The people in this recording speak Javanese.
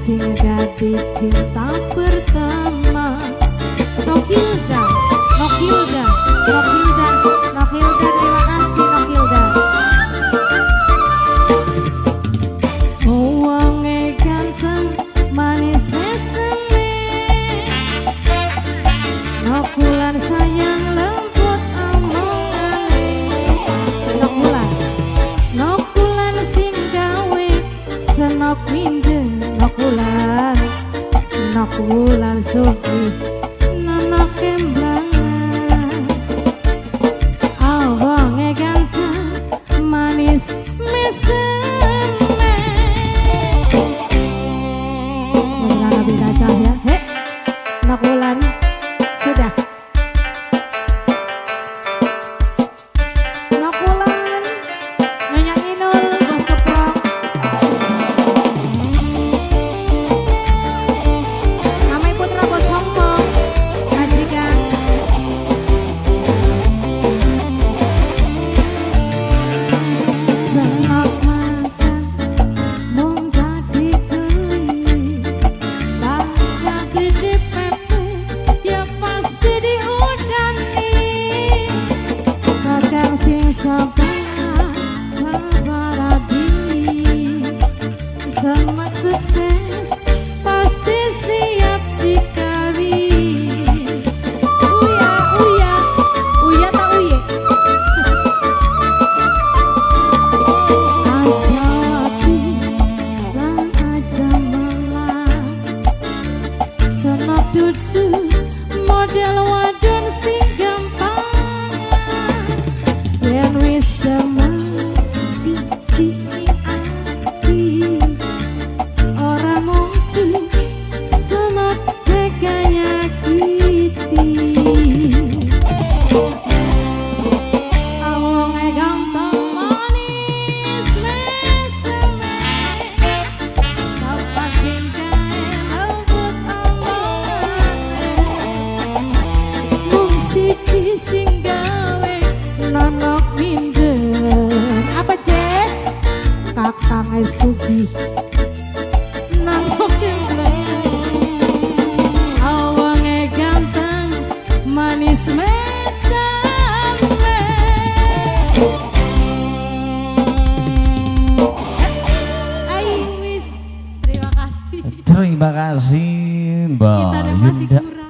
Sing dadi cinta pertama. Nokilda, Nokilda, Nokilda, Nokilda, terima kasih Nokilda. Wonge ganteng manis meseme, Nokulan sayang lembut omongane. Nokulan, Nokulan sing gawe senok minder. Nokulan, Nokulan sugih nono kemblangan. Awonge ganteng manis meseme. Nokulan Nabita Cahya, he, Nokulan sudah. Nokulan Nyonya Inul Bos Keprok. Mamai Putra Bos Hongkong Majikan. Senok makan mung dadi kuwi, dadi dipepe ya pasti diudani. Kakang sing sabar sabar adi, semak sukses pasti siap dikawin. Uya, uya, uya tak uye. Aja wedi lan aja melah, senok dudu model wadon sing gampang. Yen wis demen siji ning ati, ora mungkin senok tega nyakiti. Awonge ganteng manis meseme, sapa tingkahe lembut omongane. Mung siji sing gawe nonok minder. Apa cek? Kakange sugih nonok kemblangan. Awonge ganteng manis mesame. Ai wis, terima kasih. Terima kasih Mbak Kita ada masih Yunda. kurang.